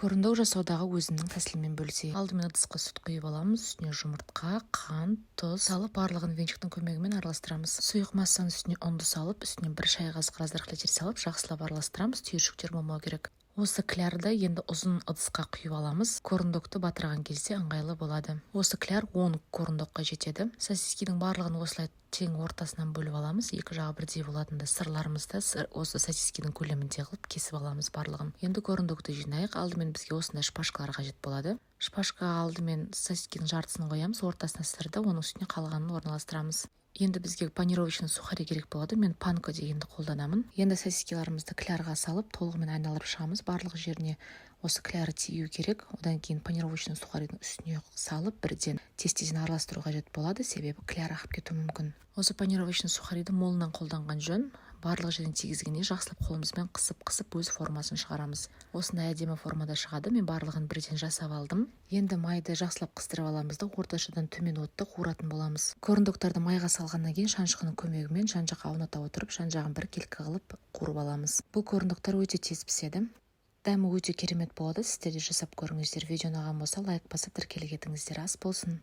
Корндог жасаудағы өзімнің тәсіліммен бөлісейін. Алдымен ыдысқа сүт құйып аламыз, үстіне жұмыртқа, қант, тұз салып, барлығын венчиктің көмегімен араластырамыз. Сұйық массаның үстіне ұнды салып, үстіне 1 шай қасық разрыхлитель салып, жақсылап араластырамыз. Түйіршіктер болмау керек. Осы клярды енді ұзын ыдысқа құйып аламыз, корндогты батырған кезде ыңғайлы болады. Осы кляр 10 корндогқа жетеді. Сосискидің барлығын осылай тең ортасынан бөліп аламыз, екі жағы бірдей болатындай. Сырларымызды осы сосискидің көлемінде қылып кесіп аламыз барлығын. Енді корндогты жинайық. Алдымен бізге осындай шпажкалар қажет болады. Шпажкаға алдымен сосискидің жартысын қоямыз, ортасына сырды, оның үстіне қалғанын орналастырамыз. Енді бізге панировочный сухари керек болады, мен панко дегенді қолданамын. Енді сосискиларымызды клярға салып, толығымен айналдырып шығамыз. Барлық жеріне осы кляры тию керек. Одан кейін панировочный сухаридің үстіне салып, бірден тез тезден араластыру қажет болады, себебі кляр ағып кетуі мүмкін. Осы панировочный сухариді молынан қолданған жөн. Барлық жерден тигізгенде, жақсылап қолымызбен қысып қысып өз формасын шығарамыз. Осындай әдемі формада шығады. Мен барлығын бірден жасап алдым. Енді майды жақсылап қыздырып аламыз да, орташадан төмен отта қуыратын боламыз. Корндогтарды майға салғаннан кейін шанышқының көмегімен жан жаққа ауната отырып, жан жағын біркелкі қылып қуырып аламыз. Бұл корндогтар өте тез піседі, дәмі өте керемет болады. Сіздер де жасап көріңіздер. Видео ұнаған болса, лайк басып, тіркеле кетіңіздер. Ас болсын!